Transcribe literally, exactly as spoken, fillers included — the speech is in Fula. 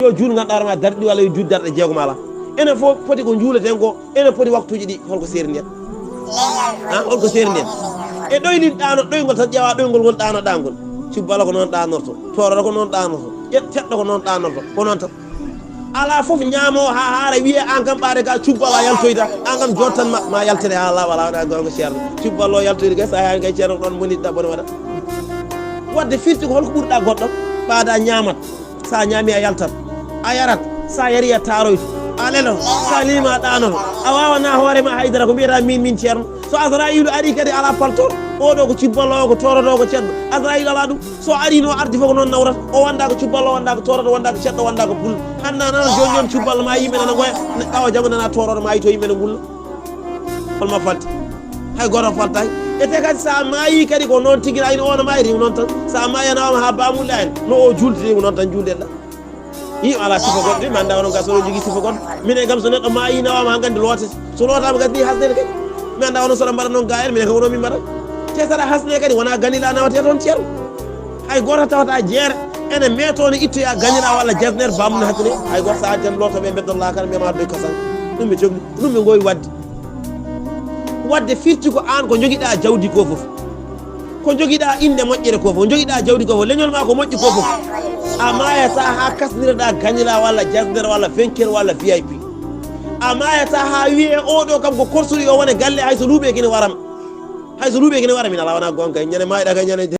Yo juul ngannduɗaa hoore ma darɗe ɗiɗi walla yo juul darɗe jeegom alaa. Enen fof poti ko njuuleten ko, enen poti waktuuji ɗi, holko seeri nden? Ha, holko seeri nden? E ɗoylin ɗaano, ɗoyngol tan ƴeewa, ɗoyngol ngol ɗaanoɗaa ngol. Cubbalo ko noon ɗaanorto, tooroɗo ko noon ɗaanorto, ƴet-, ceɗɗo ko noon ɗaanorto, ko noon tan. Alaa fof ñaamo ha haara wiye an kam ɓaade ka cubbalo a yaltoyta, an kam jottan ma, ma yaltere ha laaɓa, laaɓa ɗa gonga ceerno. Cubbalo yaltoyta kay sa yaani kay ceerno ko ɗon boni ɗaɓɓone waɗa. Wadde firti ko holko ɓurɗa goɗɗo, ɓaada ñaamat. Sa ñaami a yaltat, a yarat, sa yari a taaroyto, a lelo, sa liima a ɗaanoto, a waawana hoore ma haydara ko mbiyata min, min ceerno. So Asrayiilu ari kadi ala paltoor, oɗo ko cubballo, o ko tooroto, o ko ceddo. Asrayiilu ala ɗum. So ari no ardi fof ko noon nawrata. O wonda ko cubballo, o wonda ko tooroto, o wonda ko ceddo, o wonda ko pullo. Hannde a nana jooni jooni cubballo ma yimɓe nana ngoya, ɓaawo janngo nana tooroto ma yito yimɓe ne ngulla. Hol ma falti? Hay gooto faltaaki. E te kadi sa maayi kadi ko noon tigi, ayno on maayi rewi noon tan. Sa maayi a nawama ha baamulle en, no o juulti rewi noon tan juuldeɗa. I ala sifa goɗɗo, mi annda onon ga sono jogii sifa goɗɗo. Minen kam so neɗɗo maayi nawama ha gandi lootete. So lootama gasi ni hasnede kadi. Mi annda onon soɗa mbaɗa noon ga en, minen kam wono min mbaɗa. Te saɗa hasne kadi wona ganila nawate toon ceerno. Hay gooto tawata jeere ene meeto ne ittoya ganila walla jasner bamum ne hasne. Hay gooto sa addan lootoɓe e beddo lakara mbiyama addoy kasan. Ɗum ɓe cogli, ɗum ɓe ngowi wadde. Wadde firti ko an ko jogiɗa jawdi ko fof. Ko jogiɗa inde moƴƴere ko fof, jogiɗa jawdi ko fof, leñol ma ko moƴƴi ko fof. A mayata ha kasniraɗa ganila walla jasner walla venker walla V I P. A mayata ha wiye oɗo kam ko korsuɗo yo wone galle hay so luuɓe kene waram. Hay so luuɓe kene waram min ala wona gonga ñande mayɗa kay ñande